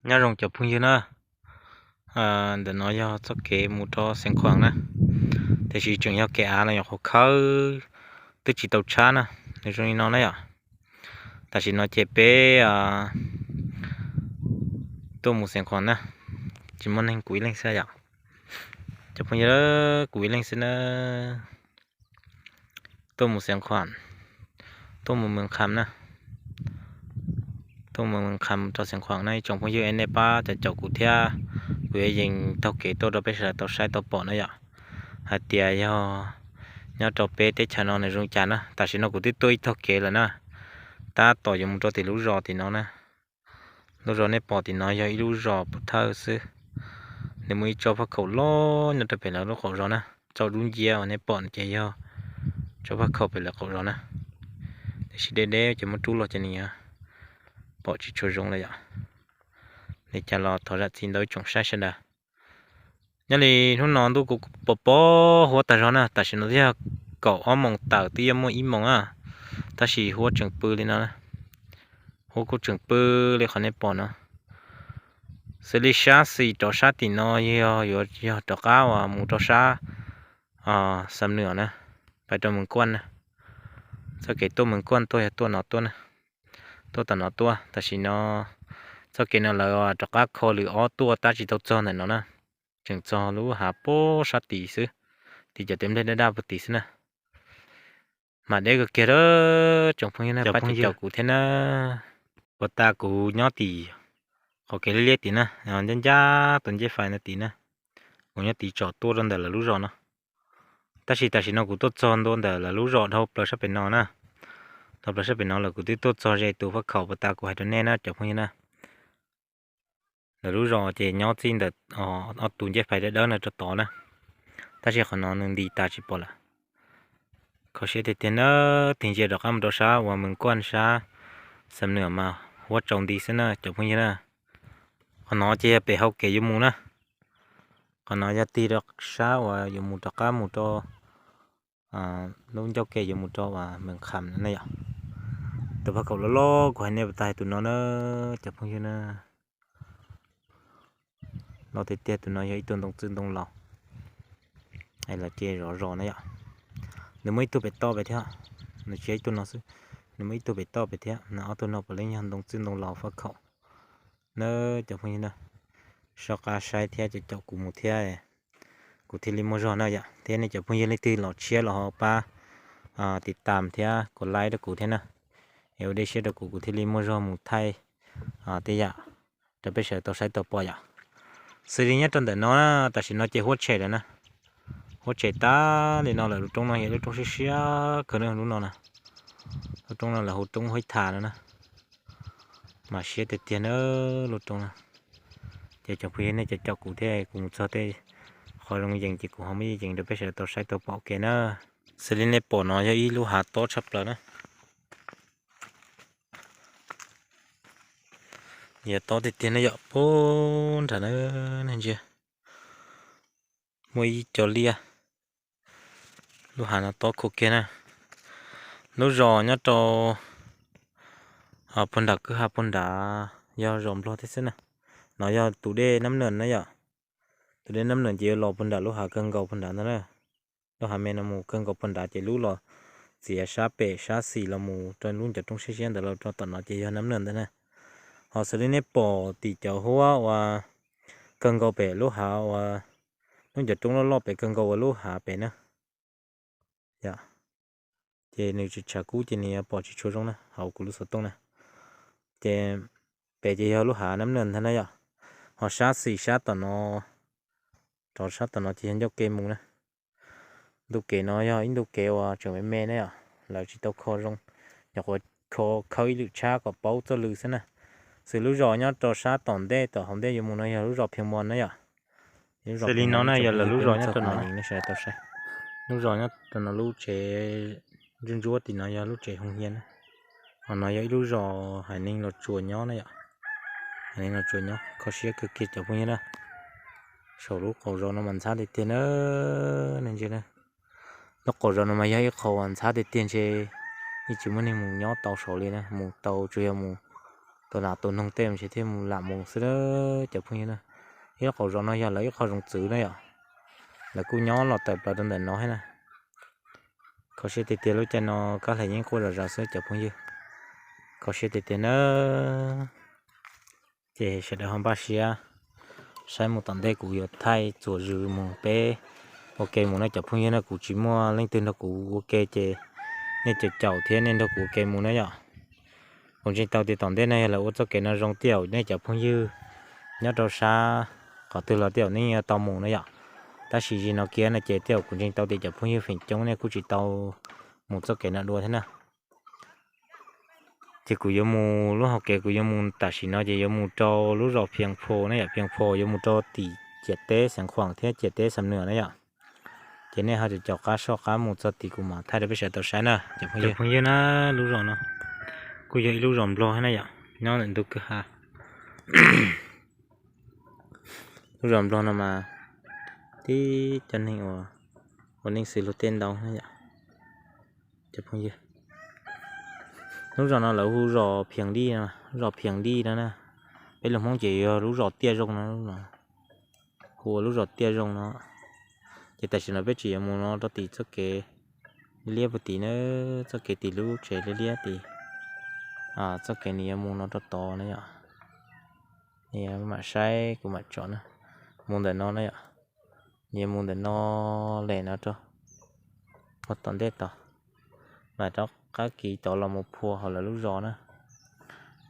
Nyob zoo cov phooj ywg na, ntawm no yog txoj kev mus rau Xeev Khuam na, tiam sis tseem yog kev av los yog qhov khawb, twb tsis tau tshab na, nws zoo li no na yom. Tam sim no ces peb tuaj mus Xeev Khuam na, tsis muaj neeg, kuv ib leeg xwb yom. Cov phooj ywg, kuv ib leeg xwb na, tuaj mus Xeev Khuam, tuaj mus Moos Kham na, tuaj mus Moos Kham rau Xeev Khuam na. Ib tsoom phooj ywg, nej pab caum caum kuv thiab, kuv yuav yees taug kev tuaj rau peb sawv daws tau saib tau pom na yom, hais tias yog nyob rau peb teb chaws no nws zoo cas na. Tam sim no kuv twb tuaj ib taug kev lawm na, tab tom yuav mus rau tim lub zos tim no na. Lub zos nej pom tim no yog ib lub zos pov thawj xwb, nws muaj ib tsob faj khaum loj nyob rau pem lawv lub qaum zos na. Tsob dub nciab uas nej pom no ces yog tsob faj khaum pem lawv qaum zos na, tiam sis deb deb ces muab rub los ces nws pom tsis tshua zoo lawm yom. Li cas los thov zam txim ntau ib tsoom saib sawv daws. Nyob li hnub no ntuj kuj pos pos huab tag zog na, tam sim no twb yog kaum ob moos tawm twb yuav muaj ib moos na, tab sis huab tseem pw li no, huab kuj tseem pw li qhov nej pom no. Xws li sab xis rov sab tim no yog yuav yog rov qab uas mus rau sab Xam Nwm na, pais rau Moos Kuaj na. Txoj kev tuaj Moos Kuaj tuaj yog tuaj no tuaj na, tuaj tom no tuaj. Tam sim no txoj kev no lawv rov qab kho lwm ob tuaj tab tsis tau txog ntawm no na, tseem txog lub hav pem sab tid xwb, tim cov teb nplej daj daj puag tid xwb na. Mas deb kawg kiag lawm, tsoom phooj ywg nej pab caum kuv thiab na. Puag ta kuv nyob tim qhov kev liab liab tid na, ncaj ncaj tus ncej fais no tid na, kuv nyob tid tsom tuaj rau ntawm lawv lub zos no. Tab sis tam sim no kuv tuaj txog ntua ntawm lawv lub zos dhau plaws sab pem no na, dhau plaws sab pem no lawm kuv twb tuaj txog ze tus faj khaum puag ta kuv hais rau nej na cov phooj ywg na. Lawv lub zos ces nyob txij ntawm ob tus ncej fais dawb dawb no rau tod na, tab sis qhov no nws nti tas tsis pom lawm. Kho siab tiag tiag na, tig ntsia rov qab mus rau sab uas Moos Kuaj sab Xam Nwm mas huab tsaus nti xwb na cov phooj ywg na. Qhov no ces yog pem hau kev yuav mus na, qhov no yog tig rau sab uas yuav mus rov qab mus rau lub ncauj ke yuav mus rau uas Moos Kham na yom. Tus faj khaum loj loj kuv hais nej puag ta tus no na cov phooj ywg na, loj tiag tiag. Tus no yog ib tug ntoo txwj ntoo laus, los ces zov zos na yom. Nws muaj ib tug pem toj pem thiab, nws tsis yog ib tug no xwb, nws muaj ib tug pem toj pem thiab na. Ob tug no puav leej yog ntoo txwj ntoo laus faj khaum na cov phooj ywg na. Soj qab saib thiab caum caum kuv mus thiab, kuv thiaj li muaj zog na yom. Thiab nej cov phooj ywg leej twg los tshiab los ho pab tiv tam thiab kuv like rau kuv thiab na, es ua dej siab rau kuv, kuv thiaj li muaj zog mus thaij tej yam rau peb sawv daws tau saib tau pom yom. Xws li nyob rau ntawm no na, tam sim no ces huab tshem lawm na, huab tshem tas li no lawm. Lub roob no yog lub roob siab siab kawg na, lub no na, lub roob no lawv hu roob Huab Tham no na, mas siab tiag tiag na lub roob no. Ces cov phooj ywg nej caum caum kuv thiab, kuv mus txog tej qhov zoo yees ces kuv ho muab yees rau peb sawv daws tau saib tau pom ke na. Xws li nej pom no yog ib lub hav tob tshaj plaws na, yog tob tiag tiag na yom. Puag nram na, nej ntsia, muaj ib co liaj, lub hav no tob khuam kiag na. Lub zos nyob rau puag nram kwj ha puag nrad yog zos Nplog thiab xwb na. No yog tus dej Nab Nwm na yom. Tus dej Nab Nwm ces yuav los puag nram lub hav kawg nkaus puag nrad ntag na. Lub hav me no mus kawg nkaus puag nrad ces lub los txiav sab pem sab xis los mus rau lub ncov roob siab siab ntawd los rau tom no ces yog Nab Nwm ntag na. Ho xws li nej pom tim cov huab uas kawg nkaus pem lub hav uas lub ncov roob loj loj pem kawg nkaus uas lub hav pem na, ces nws tsis tshav kub ces nws yuav pom tsis tshua zoo na hauv kuv lub xov tooj na. Ces pem ces yog lub hav Nab Nwm ntag na yom. Ho sab xis sab tom no, rov sab tom no ces yog ncauj ke mus na. Ntu kev no yog ib ntu kev uas tseem me me na yom, lawv tsis tau kho zoo, nyuam qhuav kho khawb ib lwm tshab kom paub txoj lw xwb na. Xws lub zos nyob rau sab tom ntej tom hauv ntej yuav mus no yog lub zos Phiaj Mos na yom. Xws li no na yog lawv lub zos nyob rau no, nej sawv daws tau saib. Lub zos nyob rau no lub tsev ntsuab ntsuab tim no yog lub tsev Hoo Hias na. Ho no yog ib lub zos haiv neeg Los Tsuas nyob na yom. Haiv neeg Los Tsuas nyob, kho siab kawg kiag cov phooj ywg na. Saum lub qaum zos no mas ntxhab tiag tiag na, nej ntsia na. Lub qaum zos no mas yog ib qho uas ntxhab tiag tiag ntshe yeej tsis muaj neeg mus nyob tau saud li na, mus tau tsuas yog mus tus nas tus noog tej ntshe thiaj mus lam mus xwb cov phooj ywg na. Ib lub qaum zos no yog lawv ib qho zoov txwv na yom. Lawv kuj nyob los tawm plaws rau ntawm no thiab na. Kho siab tiag tiag, lub caij no kab hle yeeb quaj zom zaws xwb cov phooj ywg. Kho siab tiag tiag na. Ces sawv daws ho npaj siab saib mus tom ntej kuv yuav thaij txuas zws mus peb ua ke mus na cov phooj ywg na. Kuv tsis muaj leej twg nrog kuv ua ke ces nej caum caum thiab nej nrog kuv ua ke mus na yom. Kuv ntseeg tau tias tom ntej no yog lawv ua txoj kev no zoo tej zaum nej cov phooj ywg nyob rau sab qhov twg los tej zaum nej yeej tau mus na yom. Tab sis zim no kiag no ces tej zaum kuv ntseeg tau tias cov phooj ywg feem coob nej kuj tsis tau mus txoj kev no dua thiab na. Ces kuv yuav mus lub hauv kev, kuv yuav mus tam sim no ces yuav mus rau lub zos Phias Phos na yom. Phias Phos yuav mus rau tim ciam teb Xeev Khuam thiab ciam teb Xam Nuam na yom. Ces nej ho caum caum qab soj qab mus txog tim kuv mam thaij rau peb sawv daws tau saib na cov phooj ywg na. Lub zos no kuj yog ib lub zos Nplog na yom, nyob ntawm ntug kwj ha. Lub zos Nplog no mas tib cov neeg uas ua neej xws luag tej ntau na yom cov phooj ywg. Lub zos no lawv hu zos Phias Lij, zos Phias Lij no na. Peb lus Hmoob ces yog lub zos Tiaj Zoo no, hu ua lub zos Tiaj Zoo no. Ces tam sim no peb tseem yuav mus no rau tim txoj kev liab liab puag tim na, txoj kev tim lub tsev liab liab tim, txoj kev nws yuav mus no rau tod na yom. Mam saib kuv mam tsom na, mus ntawm no na yom. Nws yuav mus ntawm no lem no rau ua tom ntej tod, mam rov qab kiv tod los mus phua hauv lawv lub zos na.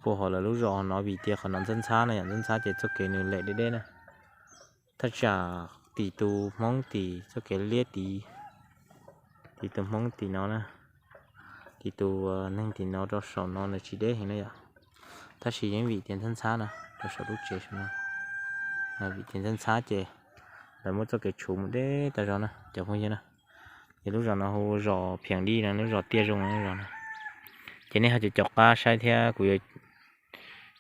Phua hauv lawv lub zos no vim tias qhov no ntxhab ntxhab na yom, ntxhab ntxhab ces txoj kev nws lem deb deb na. Thaj tsam tim tus Hmoob tim txoj kev liab tid, tim tus Hmoob tim no na, tim tus neeg tim no rau saum no nws tsis deb heev na yom. Tab sis yeej vim tias ntxhab ntxhab na rau saum lub tsev saum no, vim tias ntxhab ntxhab ces lawv muab txoj kev tshuv mus deb tas zog na cov phooj ywg na. Ces lub zos no hu zos Phias Lij no, lub zos Tiaj Zoo no, lub zos no. Ces nej ho caum caum qab saib thiab kuv yuav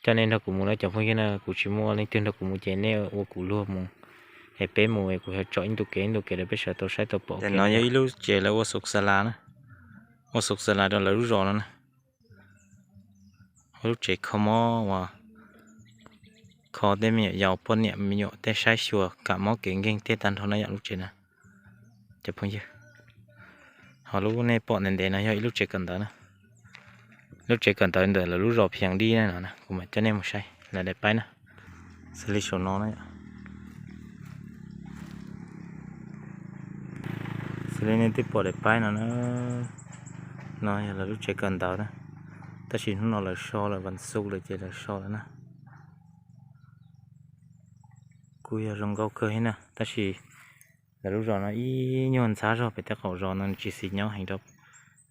coj nej nrog kuv mus na cov phooj ywg na. Kuv tsis muaj leej twg nrog kuv mus ces nej ua kuv luag mus es peb mus es kuv yuav tsom ib ntu kev ib ntu kev rau peb sawv daws tau saib tau pom. Ces no yog ib lub tsev lawv ua xus xa las na, ua xus xa las rau lawv lub zos no na. Lub tsev kho mob uas kho tej me nyuam yaus poj niam me nyuam tej saib xyuas kam mob kev nkeeg tej tag nrho na yom lub tsev na cov phooj ywg. Ho lub nej pom ntev ntev no yog ib lub tsev kawm ntawv na. Lub tsev kawm ntawv ntawm lawv lub zos Phias Lij na no, kuv mam coj nej mus saib lawv daim paib na. Xws li saum no na, xws li nej twb pom daim paib no na, no yog lawv lub tsev kawm ntawv na. Tab sis hnub no lawv so lawm, vas xuv lawm ces lawv so lawm na. Kuj yog zoo nkauj kawg thiab na, tab sis lawv lub zos no ib nyuag ntxhab zog, pem tej qaum zos no tsis xis nyob heev rau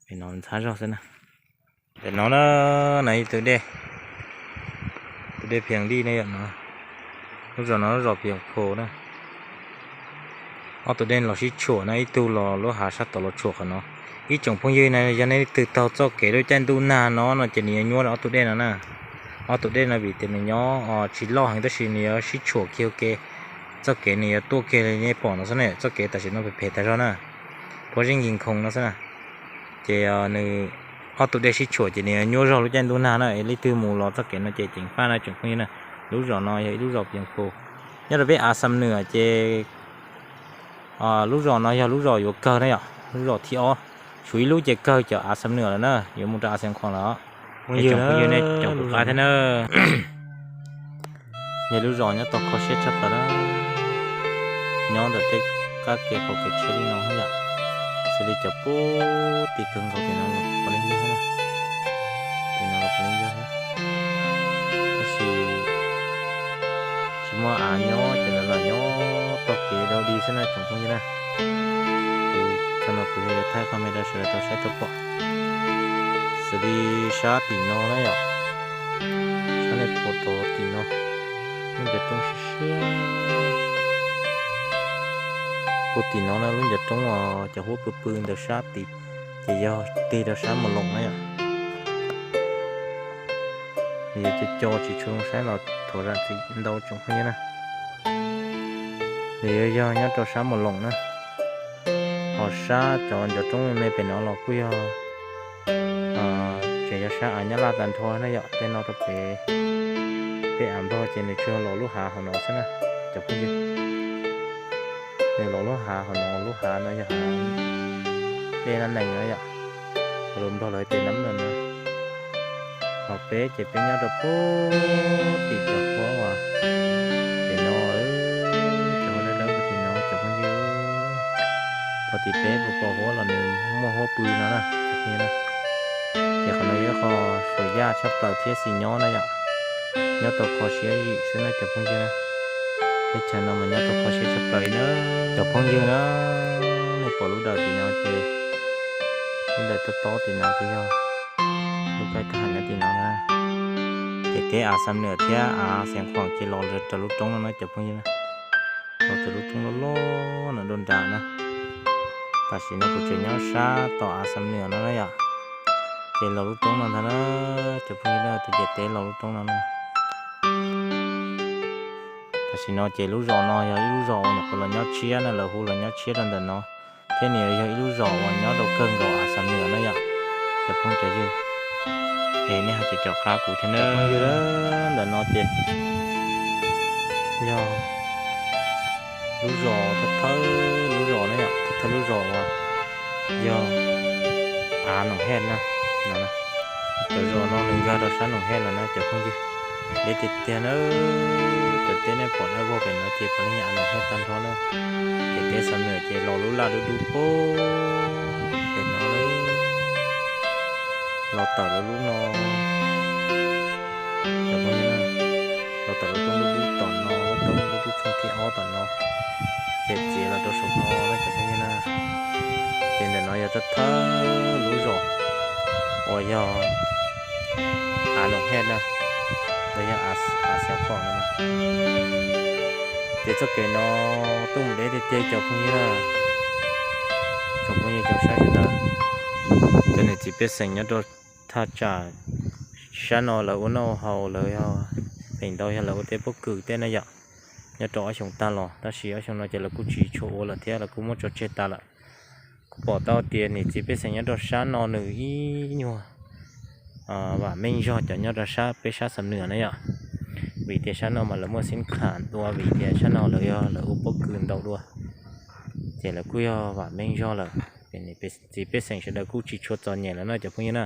pem no, ntxhab zog xwb na. Pem no na, no ib tug dej, tus dej Phias Lij na yom no. Lub zos no lub zos Phias Phos na. Ob tug dej los sib tshuam na, ib tug los lub hav sab tod los tshuam qhov no. Ib tsoom phooj ywg na, yog nej leej twg taug txoj kev lub caij ntuj nag no no ces nws yuav nyuaj rau ob tug dej no na. Ob tug dej no vim tias nws nyob tsis loj heev tab sis nws yuav sib tshuam kiag ua ke. Txoj kev nws yuav tuaj kiag li nej pom no xwb na, txoj kev tam sim no phem phem tas zog na, puab zeej nkig nkhoos no xwb na. Ces nws ob tug dej sib tshuam ces nws yuav nyuaj zog lub caij ntuj nag na. Leej twg mus los txoj kev no ces ceev faj na tsoom phooj ywg na. Lub zos no yog ib lub zos Phias Phos, nyob rau peb av Xam Nuam ces lub zos no yog lub zos yuav kawg na yom, lub zos thib ob, tshuav ib lub ces kawg cov av Xam Nuam lawm na, yuav mus rau av Xeev Khuam lawm. Tsoom phooj ywg nej caum kuv qab thiab na. Yog lub zos nyob tau kho siab tshaj plaws na, nyob ntawm tej kab ke qaum kev tsheb li no yom. Xws li cov puag tim kawg nkaus tim no los puav leej yog, tim no los puav leej yog thiab. Tab sis tsis muaj av nyob ces lawv los nyob tog kev dau dig xwb na tsoom phooj ywg na. Kuv thaum no kuv yog yuav thaij qhov me rau sawv daws tau saib tau pom. Xws li sab tim no na yom, sab nej pom tod tim no, lub ncov roob siab siab. Puag tim no na lub ncov roob os, cov huab pw pw ntawm sab tim ces yog tig rau sab Mus Loos na yom. Nws yuav co co tsis tshua zoo saib los thov zam txim ntau tsoom phooj ywg na. Nws yuav yog nyob rau sab Mus Loos na. Ho sab cov ncov roob me pem no los kuj yog, tseem yog sab av Nyab Laj tag nrho na yom, tej no rau pem Peb av Nplog ces nws tsuas los lub hav hauv no xwb na cov phooj ywg. Nws los lub hav hauv no, lub hav no yog hav dej Nab Nees na yom. Hauv lus Nplog lawv tias Nab Nees na. Ho peb ces peb nyob rau pem tim cov huab uas pem no, cov huab dawb dawb tim no cov phooj ywg. Thaum tim peb puas pom huab los nws muaj huab pw no na. Ces qhov no yog ib qho suam yaj tshaj plaws thiab xis nyob na yom. Nyob tau kho siab zim xwb na cov phooj ywg na. Teb chaws no mas nyob tau kho siab tshaj plaws li na cov phooj ywg na. Nej pom lub dawm tim no ces lub dawm tob tob tim no ces yog lub kaij thaj ham nyob tim no na. Ces teb av Xam Nuam thiab av Xeev Khuam ces los raws lub roob no na cov phooj ywg na. Los raws lub roob loj loj no dua nrad na. Tam sim no kuv tseem nyob sab tom av Xam Nuam no na yom. Ces los lub roob no ntag na cov phooj ywg na, tus ciam teb los lub roob no na. Tam sim no ces lub zos no yog ib lub zos uas nyuam qhuav los nyob tshiab na, lawv hu los nyob tshiab rau ntawm no, thiab nws yog ib lub zos uas nyob rau kawg nkaus av Xam Nuam na yom cov phooj cov ywg. Es nej ho caum caum qab kuv thiab na. Ntawm no ces yog lub zos thawj thawj lub zos na yom, thawj thawj lub zos uas yog av Noom Hej na. Cov zos no nws nkag rau sab Noom Hej lawm na cov phooj ywg. Deb tiag tiag na. Cov teb nej pom dawb vog pem no ces puav leej yog av Noom Hej tag nrho na. Ces teb Xam Nuam ces los lub laj dub dub pem no, los tawm lub lub no. Cov phooj ywg na, los tawm lub roob dub dub tom no, lub roob dub dub tshooj thib ob tom no, ces txiav los rau saum no na cov phooj ywg na. Ces ntawm no yog thawj thawj lub zos uas yog av Noom Hej na, los yog av Xeev Khuam no. Ces txoj kev no tuaj mus deb tiag tiag cov phooj ywg na, tsoom phooj ywg tsoom saib sawv daws. Cov niam txiv pej xeem nyob rau thaj tsam sab no lawv ua noj haus lawv yog feem ntau yog lawv ua teb pob kws tej na yom, nyob rau ob xyoos tag los, tab sis ob xyoos no ces lawv kuj tsis tshua ua lawm thiab, lawv kuj muab tso tseg tas lawm. Kuv pom tau tias niam txiv pej xeem nyob rau sab no nws ib nyuag vam meej zog cov nyob rau sab peb sab Xam Nuam na yom, vim tias sab no mas lawv muaj xeeb kham dua, vim tias sab no lawv yog lawv ua pob kws ntau dua, ces lawv kuj yog vam meej zog lawm. Niam txiv pej xeem sawv daws kuj tsis tshua txom nyem lawm na cov phooj ywg na.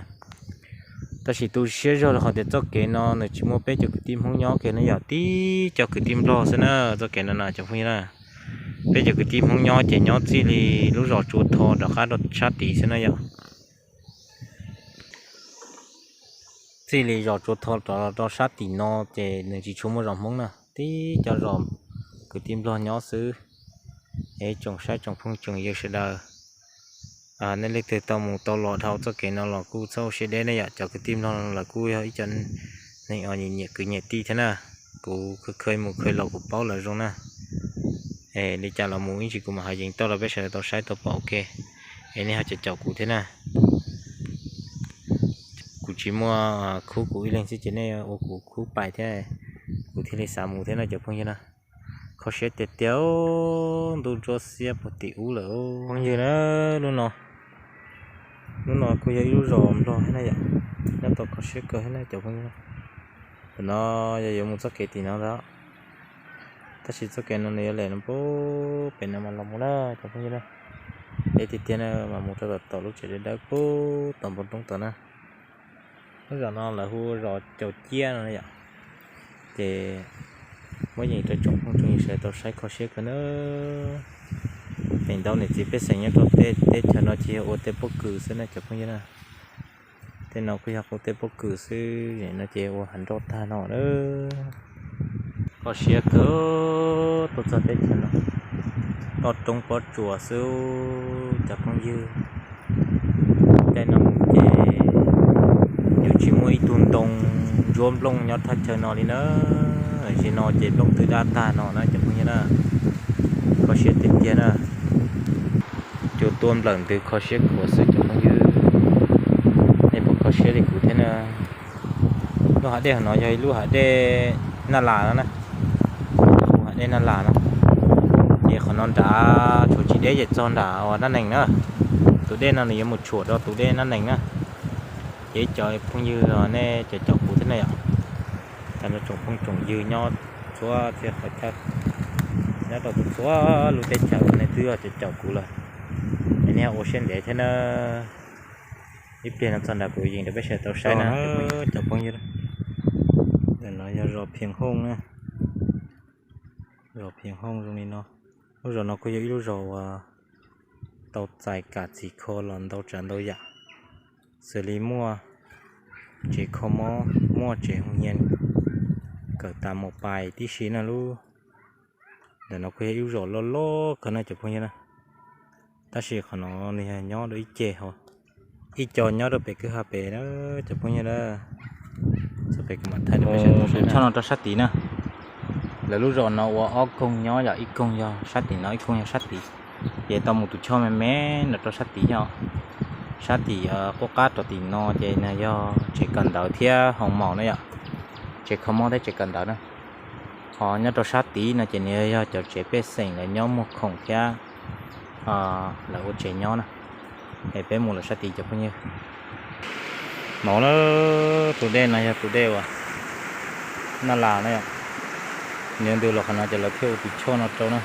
Tab sis tu siab zog rau qhov tias txoj kev no nws tsis muaj peb cov kwv tij Hmoob nyob kiag na yom, tib co kwv tij Nplog xwb na txoj kev no na cov phooj ywg na. Peb cov kwv tij Hmoob nyob ces nyob txij li lub zos Tsua Tho rov qab rau sab tid xwb na yom. Txij li zos Tsua Tho rov rau sab tim no ces nws tsis tshua muaj zos Hmoob na, tib co zos kwv tij Nplog nyob xwb. Es tsoom saib tsoom phooj tsoom ywg sawv daws, nej leej twg tau mus tau los dhau txoj kev no los kuj txhob ua siab deb ne yom, cov kwv tij Nplog lawv kuj yog ib co neeg uas nyiam kwv nyiam tij thiab na. Kuv khawj mus khawj los kuv paub lawv zoo na. Es li cas los mus ib ntsis kuv mam ho yees tuaj rau peb sawv daws tau saib tau pom ua ke. Es nej ho caum caum kuv thiab na. Kuv tsis muaj khub, kuv ib leeg xwb ces nej ua kuv khub pais thiab, kuv thiaj li xav mus thiab no cov phooj ywg na. Kho siab tiag tiag, ntuj ntsuab xiab puag tim ub lawm phooj ywg na. Lub no, lub no kuj yog ib lub zos Nplog thiab na yom, nyob tau kho siab kawg thiab na cov phooj ywg. Tam no yog yuav mus txoj kev tim no ntag, tab sis txoj kev no nws yuav lem no pem no mas los mus na cov phooj ywg na. Deb tiag tiag na, mas mus rau tom lub tsev dawb dawb pem tom npoo roob tod na. Lub zos no lawv hu zos Caum Ciab no yom. Ces muab yees rau tsoom phooj tsoom ywg sawv daws tau saib kho siab kawg na. Feem ntau niam txiv pej xeem nyob rau tej teb chaws no ces yog ua tej pob kws xwb na cov phooj ywg na. Tej no kuj yog qub tej pob kws xwb, no ces ua hav nroj tag no na. Kho siab kawg, tuaj txog teb chaws no, toj roob pob tsuas xwb cov phooj ywg. Caij no mus ces yuav tsis muaj ib tug ntoo ntsuab nplooj nyob thaj chaw no li na. Tam sim no ces nplooj twb daj tag no na cov phooj ywg na. Kho siab tiag tiag na. Cua tua nplawm ntws kho siab khuav xwb cov phooj ywg. Nej puas kho siab li kuv thiab na? Lub hav dej hauv no yog ib lub hav dej Naj Las no na. Lub hav dej Naj Las no. Ces qhov no nrad tshuav tsis deb ces txog nram uas Nab Nees na. Tus dej no nws yuav mus tshuam rau tus dej Nab Nees na. Ces ib co phooj ywg nej caum caum kuv thiab na yom. Nyob tsoom phooj tsoom ywg nyob txhua txhia qhov chaw, nyob rau txhua lub teb chaws nej twb yog caum kuv lawm, nej ua siab ntev thiab na. Ib pliag no txog nrad kuv yees rau peb sawv daws tau saib na cov phooj ywg. Ntawm no yog zos Phiaj Hooj na, zos Phiaj Hooj zoo li no. Lub zos no kuj yog ib lub zos uas tau txais kam txhim kho los ntau tsav ntau yam, xws li muaj tsev kho mob, muaj tsev hu nyiaj kawm tas mus pais tib si na lub. Ntawm no kuj yog ib lub zos loj loj kawg no cov phooj ywg na, tab sis qhov no nws yog nyob rau ib ceg ho, ib co nyob rau pem kwj ha pem na cov phooj ywg na. Tus choj no rau sab tid na, lawv lub zos no ua ob koog nyob yom, ib koog yog sab tim no, ib koog yog sab tid. Ces tau mus tus choj me me no rau sab tid yom, sab tim qub qab rau tim no ces nws yog tsev kawm ntawv thiab hoo maum na yom, tsev kho mob thiab tsev kawm ntawv na. Ho nyob rau sab tid no ces nws yog cov tsev pej xeem lawv nyob muag khoom thiab lawv ua tsev nyob na. Es peb mus lawm sab tid cov phooj ywg. No na, tus dej no yog tus dej uas Naj Las na yom. Nws ntws los qhov no ces lawv thiaj ua tus choj no rau na.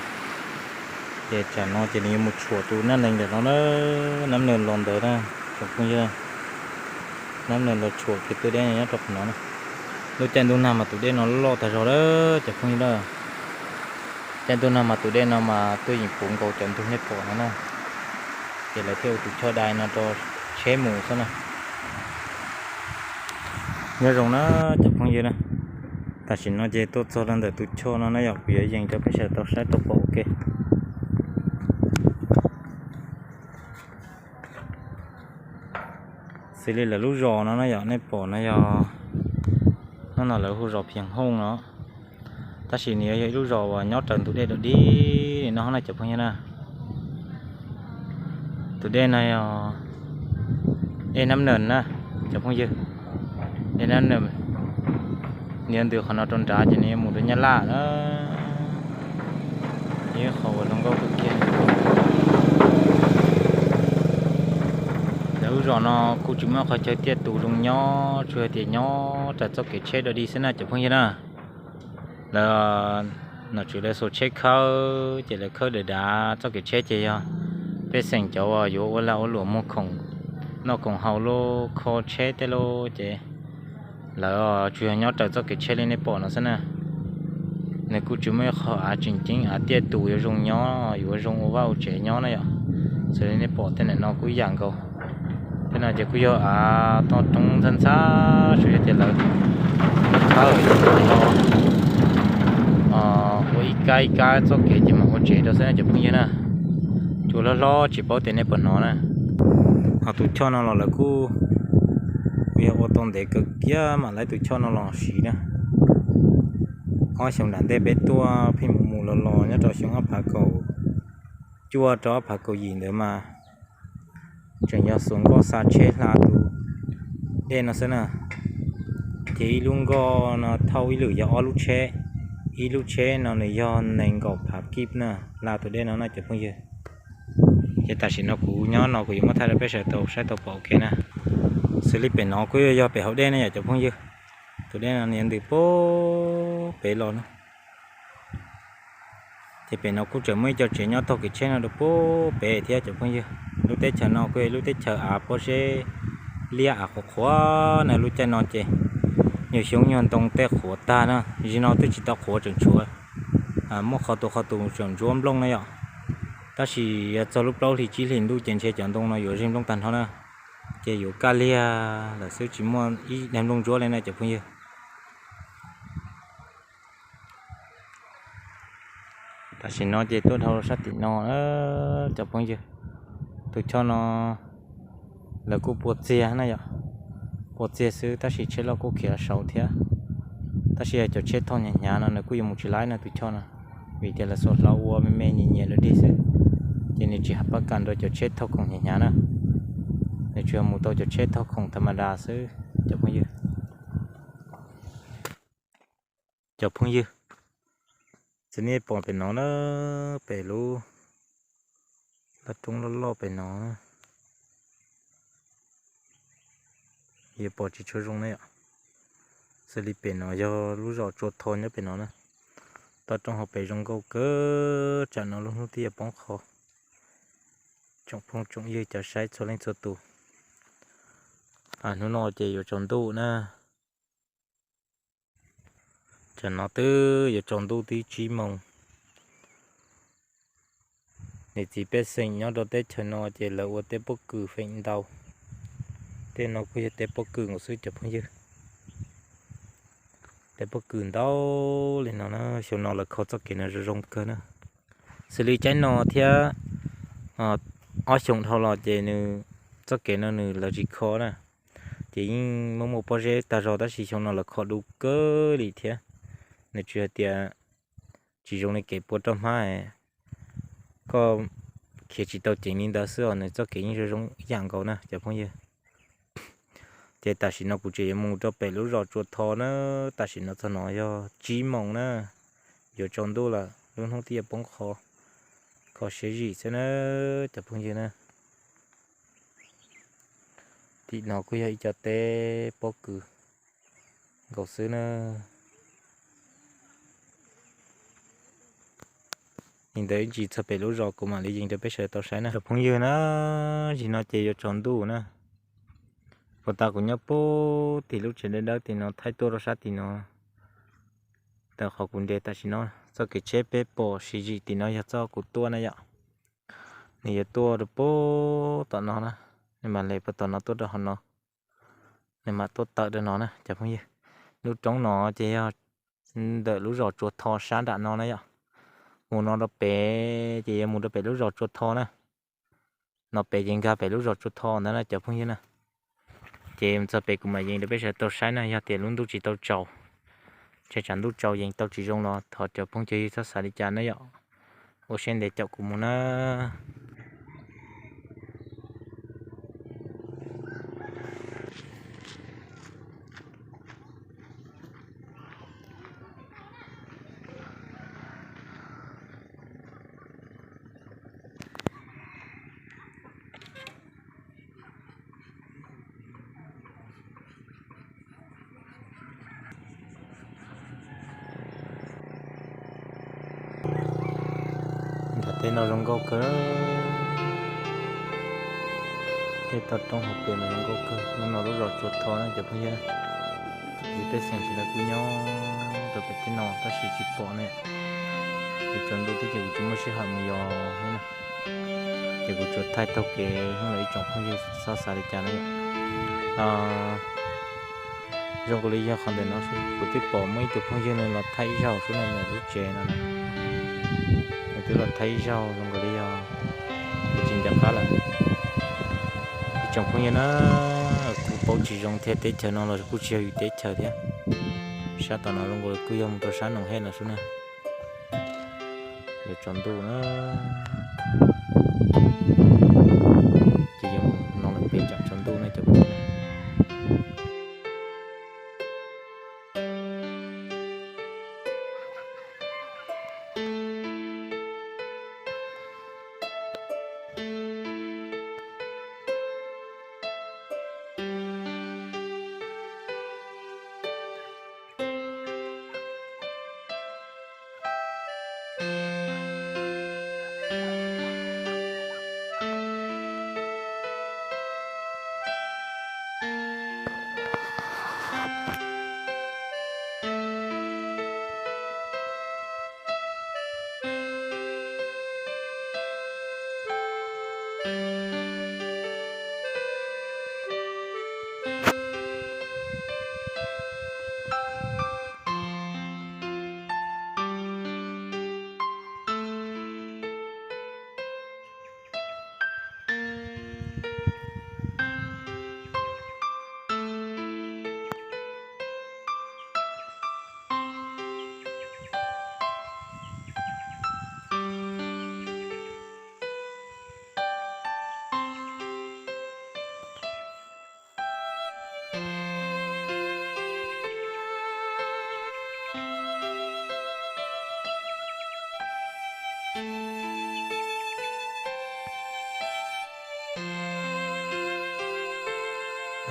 Ces tsam no ces nws yuav mus tshuam tus Naj Nees ntawm no na, Nab Nees los ntawd na cov phooj ywg. Nab Nees los tshuam kiag tus dej nyob rau qhov no na. Lub caij ntuj nag mas tus dej no loj tag zog lawm cov phooj ywg na. Caij ntuj nag mas tus dej no mas tuaj yeem puv nkaus cov ntug nej pom no na. Ces lawv thiaj ua tus choj dai no rau tsheb mus xwb na. Nyob zoo na cov phooj ywg na, tam sim no ces tuaj txog rau ntawm tus choj no na yom, kuv yuav yees rau peb sawv daws tau saib tau pom ua ke. Xws li lawv lub zos no na yom, nej pom no yog, hnub no lawv hu zos Phiaj Hooj no, tab sis nws yuav yog ib lub zos uas nyob raws ntug dej dog dig li no na cov phooj ywg na. Tus dej no yog dej Nab Nees na cov phooj ywg. Dej Nab Nees, nws yuav ntws qhov no rau nrad ces nws yuav mus rau Nyab Laj na. Ib qho uas zoo nkauj kawg kiag. Lawv lub zos no kuj tsis muaj qhov chaw tiaj tus zoo nyob, tsuas hais tias nyob raws txoj kev tsheb dog dig xwb na cov phooj ywg na. Lawv nom tswv lawv xuas tsheb khawb ces lawv khawb dav dav, txoj kev tsheb ces yog pej xeem cov uas yuav ua lag ua luam muag khoom, noj khoom haus lauj, kho tsheb tej lauj ces lawv tsuas yog nyob raws txoj kev tsheb li nej pom no xwb na. Nws kuj tsis muaj ib qho av tseem ceeb av tiaj tus yuav zoo nyob, yuav zoo ua vaj ua tsev nyob na yom. Xws li nej pom tej ntawm no kuj ib yam nkaus. Tej no ces kuj yog av toj roob ntxhab ntxhab, tsuas yog tias lawv khawb no ua ib kab ib kab txoj kev ces mam ua tsev rau xwb na cov phooj ywg na. Cua hlob hlob tsis paub tias nej puas hnov na. Ho tus choj no los lawv kuj, kuj yog ua tau ntev kawg kiag mam laib tus choj no los siv na. Ob xyoo nram ntej peb tuaj pheej mus mus los los nyob rau xyoo ob phav kaum cuaj rau ob phav kaum yim ntawd mas tseem yog xuas nkoj xa tsheb hla tus dej no xwb na. Ces ib lub nkoj no thauj ib lwm yog ob lub tsheb, ib lub tsheb no nws yog nees nkaum phav kib na, hla tus dej no na cov phooj ywg. Ces tam sim no kuv nyob no kuv yuav muab thaij rau peb sawv daws tau saib tau pom ua ke na. Xws li pem no kuj yog pem hauv dej na yom cov phooj ywg. Tus dej no nws ntws pem los na. Ces pem no kuj tseem muaj ib co tsev nyob taug kev tsheb no rau pem thiab cov phooj ywg. Lub teb chaws no kuj yog lub teb chaws av pob zeb liab av qhuav qhuav na, lub caij no ces nyuag xyoob nyuag ntoo tej qhuav tag na, zaum no twb tsis tau qhuav tseem tshuav, muaj qhov tus qhov tus tseem ntsuab nplooj na yom. Tab sis yog txog lub plaub hlis tsib hlis ntuj ces ntshe cov ntoo no yuav zeg nplooj tag nrho na. Ces yuav kaj liag lawm xwb tsis muaj ib daig nplooj ntsuab li na cov phooj ywg. Tam sim no ces tuaj dhau sab tim no cov phooj ywg. Tus choj no lawv kuj pua txiag na yom, pua txiag xwb tab sis tsheb loj kuj khiav saud thiab. Tab sis yog cov tsheb thauj hnyav hnyav no nws kuj yuav mus tsis laib no tus choj no, vim tias lawv xuas hlau ua me me nyias nyias dog dig xwb, ces nws tsis hav pab kam rau cov tsheb thauj khoom hnyav hnyav na. Nws tsuas yog mus tau cov tsheb thauj khoom tha ma da xwb cov phooj ywg. Cov phooj ywg, txiv nej pom pem no na, pem lub laj roob loj loj pem no, yuav pom tsis tshua zoo na yom. Xws li pem no yog lub zos Tsua Tho nyob pem no na. Toj roob hauv pes zoo nkauj kawg, tsam no lub hnub twb yuav poob qho. Tsoom phooj tsoom ywg cov saib txhua leej txhua tus, hnub no ces yuav tsaus ntuj na. Tsam no twb yuav tsaus ntuj twb tsib moos. Niam txiv pej xeem nyob rau teb chaws no ces lawv ua tej pob kws feem ntau. Tej no kuj yog tej pob kws nkaus xwb cov phooj ywg. Tej pob kws ntau li no na, xyoo no lawv kho txoj kev no zoo zoo kawg na. Xws li caij no thiab ob xyoos dhau los ces nws, txoj kev no nws lawv tsis kho na, ces yeej muaj muaj pob zeb tag zog, tab sis xyoo no lawv kho dub kawg li thiab. Nws tsis hais tias tsis zoo li kev pua roj hmab, koj khiav tsis tau ceev li ntawd xwb os, nws txoj kev yeej zoo zoo ib yam nkaus na cov phooj ywg. Ces tam sim no kuv tseem yuav mus rau pem lub zos Tsua Tho na, tam sim no txog no yog tsib moos na, yuav tsaus ntuj lawm, lub hnub twb yuav poob qho, kho siab zim xwb na cov phooj ywg na. Tim no kuj yog ib co teb pob kws nkaus xwb na. Li ntawd ib ntsis txog pem lub zos kuv mam li yees rau peb sawv daws tau saib na cov phooj ywg na. Tam sim no ces yuav tsaus ntuj na. Puag ta kuv nyob puag tim lub tsev dawb dawb tim no thaij tuaj rau sab tim no. Tawm qhov kuv nres tam sim no, txoj kev tsheb peb pom siv zim tim no yog txoj kuv tuaj na yom. Nws yuav tuaj rau puag tom no na, nws mam li puag tom no tuaj rau hauv no, nws mam tuaj tawm rau no na cov phooj ywg. Lub roob no ces yog ntawm lub zos Tsua Tho sab nram no na yom. Mus no rau pem ces yuav mus rau pem lub zos Tsua Tho na. No pem ces nkag pem lub zos Tsua Tho ntawd na cov phooj ywg na. Ces txog pem kuv mam yees rau peb sawv daws tau saib na, yog tias lub ntuj tsis tau tsaus, ces tsam ntuj tsaus yees tau tsis zoo los thov cov phooj cov ywg txhob xav li cas na yom. Ua siab ntev caum kuv mus na. Nram tej no zoo nkauj kawg. Tej toj roob hauv pes mas zoo nkauj kawg. Lub no lub zos Tsua Tho na cov phooj ywg. Txiv pej xeem sawv daws kuj nyob rau pem tej no tab sis tsis pom ne. Ces tsaus ntuj thiab ces kuv tsis muaj sij hawm mus yos thiab na. Ces kuv tsuas thaij taug kev hnub los ib tsoom phooj ywg txhob xav li cas na yom. Zoo nkaus li yog qhov ntawm no xwb, kuv twb pom muaj ib tug phooj ywg nws los thaij ib zaug xwb no ntawm lub tsev no na. Nws twb los thaij ib zaug zoo nkaus li yog kuv tsis nco qab lawm. Ib tsoom phooj ywg na, kuj paub tsis zoo thiab, teb chaws no los kuj tsis yog yus teb chaws thiab. Sab tom no zoo nkaus kuj yog mus rau sab Noom Hej no xwb na. Yuav tsaus ntuj na. Ces yuav mus no lawm pem tsam tsaus ntuj na cov phooj ywg.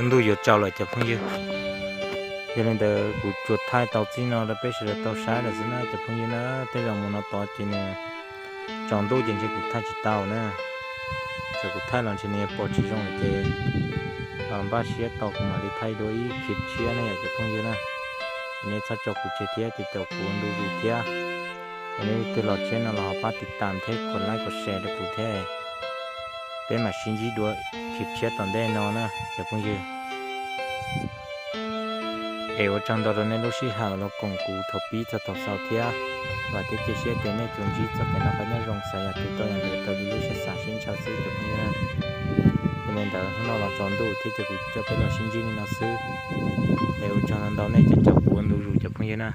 Lub ntuj yuav tsaus lawm cov phooj ywg. Yog li ntawd kuv tsuas thaij tau txij no rau peb sawv daws tau saib lawm xwb na cov phooj ywg na. Tej zaum mus no tod ces nws tsaus ntuj ces ntshe kuv thaij tsis tau na. Txawm kuv thaij los ntshe nws yuav pom tsis zoo lawm ces npaj siab tau kuv mam li thaij dua ib clip tshiab na yom cov phooj ywg na. Es nej txhob tso kuv tseg thiab ces caum kuv ntu zus thiab. Es nej twg los tshiab no los ho pab tiv tam thiab kom like kom share rau kuv thiab. Peb mam sib ntsib dua clip tshiab tom ntej no na cov phooj ywg. Es ua tsaug ntau rau nej lub sij hawm los koom kuv thaum pib txog thaum xaus thiab. Vam thiab cia siab tias nej tsuas ntsib txoj kev noj qab nyob zoo, xav yam twg tau yam ntawd raws li lub siab xav siab ntshaw xwb cov phooj ywg na. Yog li ntawd hnub no los tsaus ntuj thiab ces kuv coj peb los sib ntsib li no xwb. Es ua tsaug ntau ntau nej cov caum kuv ntu zus cov phooj ywg na.